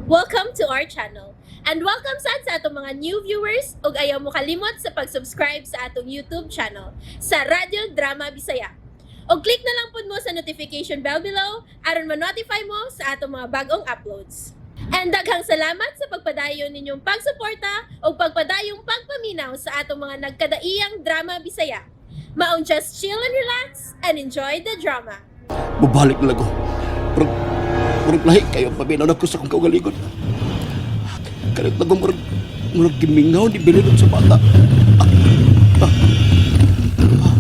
Welcome to our channel. And welcome sad sa atong mga new viewers ug ayaw mo kalimot sa pag-subscribe sa atong YouTube channel sa Radyo Drama Bisaya. Og click na lang pud mo sa notification bell below aron ma-notify mo sa atong mga bagong uploads. And daghang salamat sa pagpadayon ninyong pagsuporta ug pagpadayong pagpaminaw sa atong mga nagkadaiyang drama Bisaya. Maong just chill and relax and enjoy the drama. Mubalik na lang ko. Murag, murag lahi kayo ang paminaw na ko sa kong kaugalingon. Kalit na ko murag, murag gimingaw ni Bilin sa bata. Ah, ah, ah.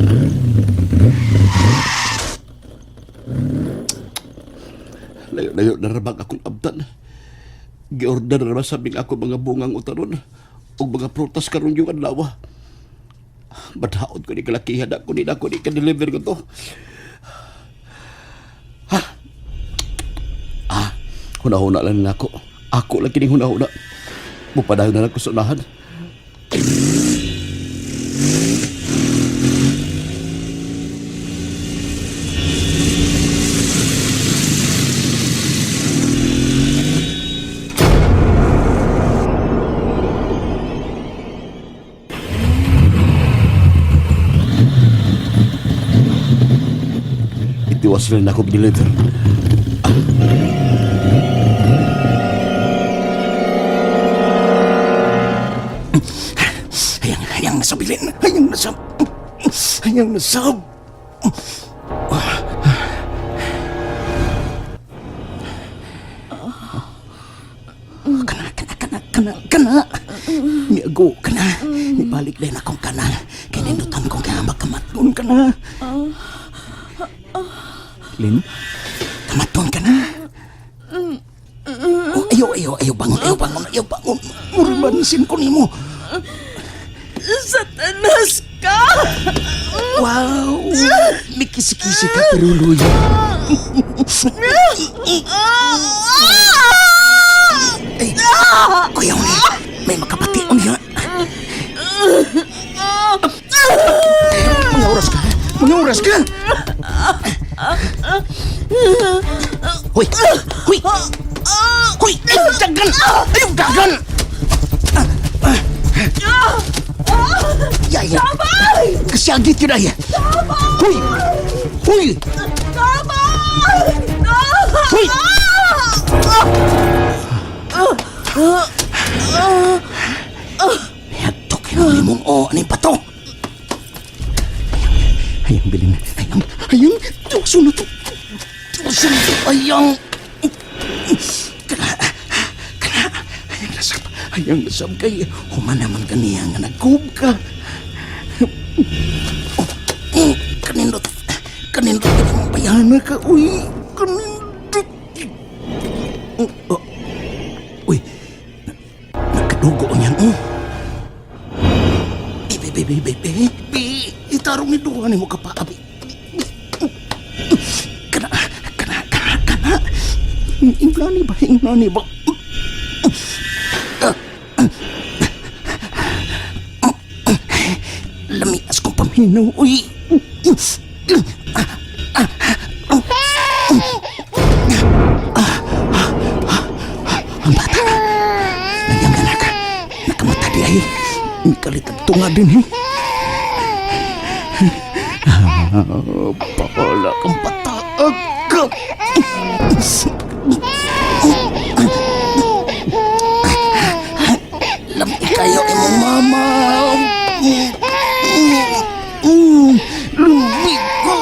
Layo-layo na rabang akong abdan. Giorder na rabang sabing ako mga bungang utaron ug mga prutas karon yung adlaw. Badaod ko ni kalakihan ako ni ako ni ka-deliver ko to. Huna-huna lang nako. Ako lang kining huna-huna. Mupadayon na lang ko sa unahan. Itiwas lang nako deliver. Hayang, hayang nasabilin. Hayang nasab. Hayang nasab. Kana, kana, kana, kana, kana. Miago kana. Nibalik din akong kana. Kinindutan ko nga makamatgon ka na. Lin, kamaton ka na. Oh, ayo, ayo, ayo, bangon, ayo, bangon, ayo, bangon. Murbansin ko nimo. Satanas ka! Wow! May kisi-kisi ka pero luya. Ay, kuya ni, may makapation niya. Mga oras ka, mga oras ka! Hoy! Hoy! Hoy! Ayaw dagan! Ayaw dagan! Ya, ya. Kasyagit yun ay. Hoy! Hoy! Hoy! Yatok yun mong o, anong pato? Ayang, bilin. Ayang, ayang, tuso na to. Tuso na to, ayang. Kana, kana, ayang nasab, ayang nasab kay human naman kaniya nga nagkub ka. Oh, oh, kanindot, kanindot, kanindot, bayana ka, uy, kanindot. Oh, oh. Uy, nagkadugo niyan, oh. Bi, bi, bi, bi, bi, bi, itarong ni duha ni mo ka pa, abi. Kana, kana, kana, kana. Inglani ba, inglani ba? Lamias kong paminaw, uy. Ang bata. Nangyang anak. Nakamata di ay. Kalitag tunga din eh. Bahala kang pataag ka. Lami kayo imong mama. Lumi ko.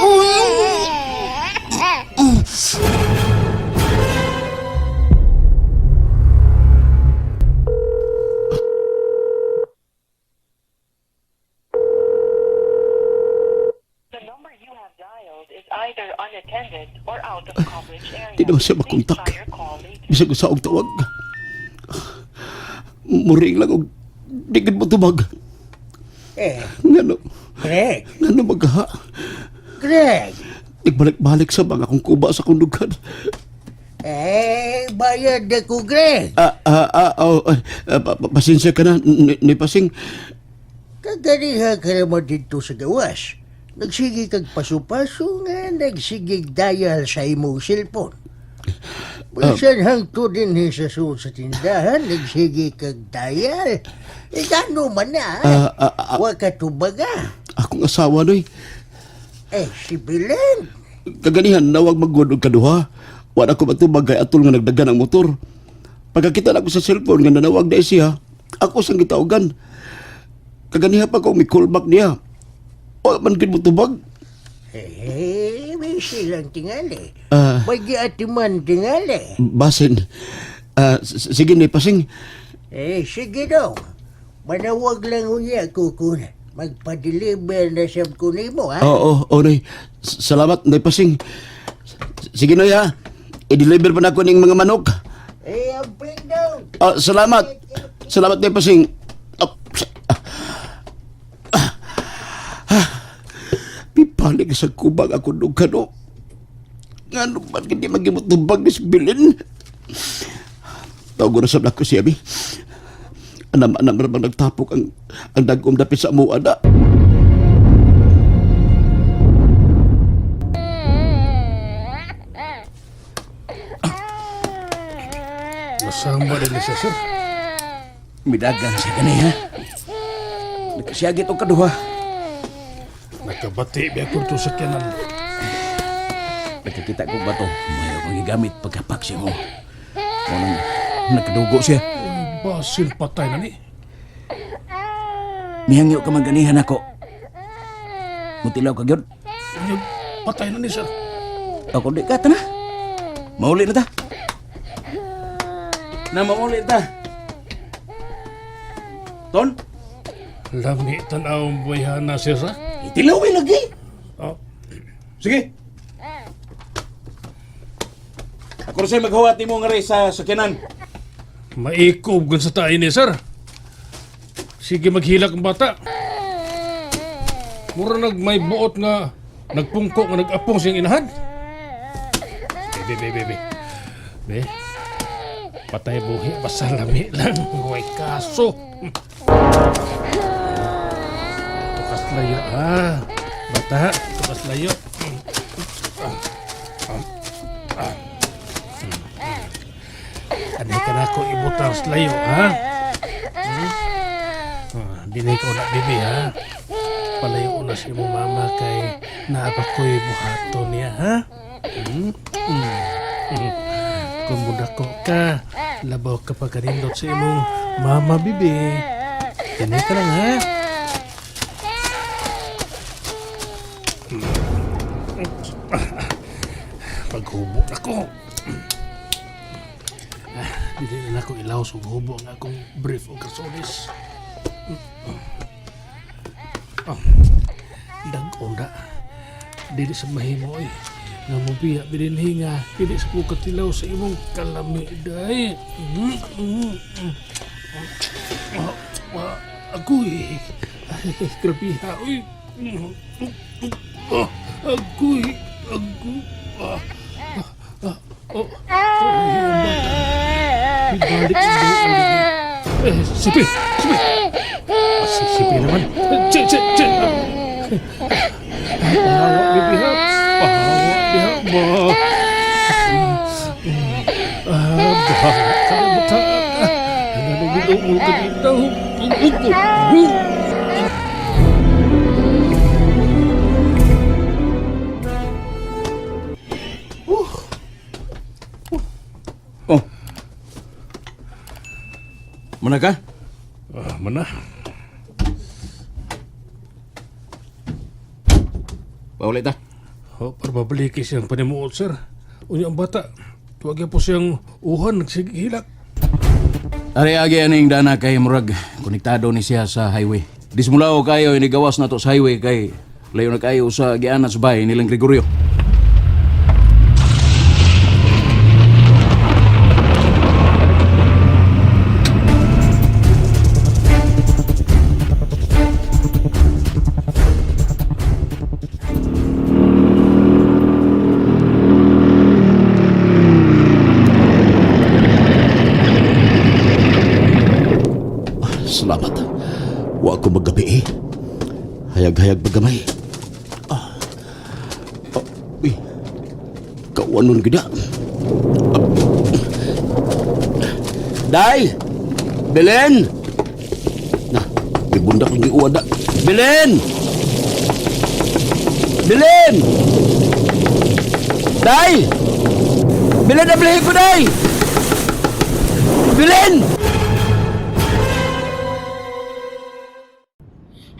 The number you have dialed is either unattended or out of coverage area. Di naman siya Please makontak. try your call later. Bisag usa og tawag. Muring lang og di gid mo tubag. Eh, Ngano, Greg, ngano magha. Greg. Nagbalik-balik sa mga akong kuba sa akong dugan. Eh, bayad ako, Greg. Ah, ah, ah, oh, ah, pasensya ka na, ni Pasing. Kaganiha ka naman dito sa gawas. Nagsige kag paso-paso nga, nagsige dial sa imong cellphone. Bisan hangto din sa sulod sa tindahan, nagsige kag dayal. Eh, gano man na, ha? Wa ka tubaga. Akong asawa, Noy. Eh, si Belen. Kaganihan, nawag magod og kaduha. Wala ko matubag kay atol nga nagdagan ang motor. Pagkakita na ako sa cellphone nga nanawag na siya, ako sang gitawagan. Kaganiha pa ko may callback niya. Wa man gid mo tubag. Eh, may silang tingali. Ah. May giatiman tingali. Basin. Sige ni pasing. Eh, sige daw. Manawag lang unya ko kung magpa-deliver na siyam ko nimo, ha? Oo, oo, Noy. Salamat, Noy Pasing. Sige, Noy, ha. I-deliver pa na ako ning mga manok. Eh, amping daw. Ah, salamat. Salamat, Noy Pasing. Ah, ah, ah, ah. Pipalik sa kubag ako nung kano. Nga naman, hindi magimutubag ni Bilin. Tawag na sa ko siya, bi. Anam-anam na bang nagtapok ang dagom dapit sa amuan na. Nasamba din siya, sir. Midagan siya kaniya. Nakasiyagit og kaduha. Nakabati ba ako ito sa kanan. Nakakita ko ba to? May akong gigamit pagkapak siya mo. Walang nakadugo siya. Basin patay na ni. Nihangyo ka man ganihan ako. Mutilaw ka gyud. Unya, patay na ni, sir. Ako di ka ta na. Mauli na ta. Na mauli ta. Ton, Lami tanaw ang buhay na siya, sir. itilawin lagi. Oh, Sige. Ako rin sa'yo maghuwat ni mo nga rin sa sakyanan. maikob gan sa tayo ni, sir. Sige, maghilak ang bata. Mura nag may buot nga nagpungko nga nag-apong siyang inahan. Bebe, bebe, bebe. Be, patay buhi, basta lami lang. Huwag kaso. Tukas layo, ha? Bata, tukas layo. Anay ka na ako ibutang sa layo, ha? Hmm? Ah, dinay ko na, bibi, ha? Palayo na si imong mama kay naapa ko'y buhaton niya, ha? Hmm? Hmm. Hmm. Kung mudako ka, labaw ka pa kanindot sa imong mama, bibi. Dinay ka lang, ha? Paghubo na ko. Dili na ako ilaw sa hubo ang akong brief o kasolis. Oh, dag-on na. Dili sa mahimo oy. Nga mo biya bininhi nga dili sa ko katilaw sa imong kalami day. Mm, mm, mm. Ah, ah, agoy. Ay, grabe ha. Uy. Mm, mm, mm. Ah, agoy. Agoy. Ah, ah, ah, oh. Ay, ang bata. Ibalik ang buong ulo niya. Eh, sipi! Sipi! Ah, sipi naman. Eh, Che, che, che! Pahawa, bibi ha! Pahawa, biha ba? Ah, bahawa ka na bata. Ano na ginuul ka dito? Oh. Mana ka? Ah, mana? Pauli ta. Oh, para babaliki siyang panimuot, sir. Unya ang bata. Tuwag po siyang uhan, nagsigihilak. Ari agi aning dana kay murag konektado ni siya sa highway. Dismulao kayo inigawas na to sa highway kay layo na kayo sa gianan sa bahay nilang Gregorio. Salamat. Wa ko maggabi eh. Hayag-hayag bagamay. Ah. Ah, uy. Kawanon gida. Ah. Day! Belen! Na, gibunda kong giuwa da. Belen! Belen! Day! Belen, ablihin ko, Day! Belen!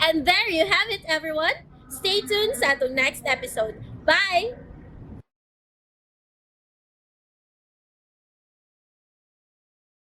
And there you have it, everyone. Stay tuned sa atong next episode. Bye!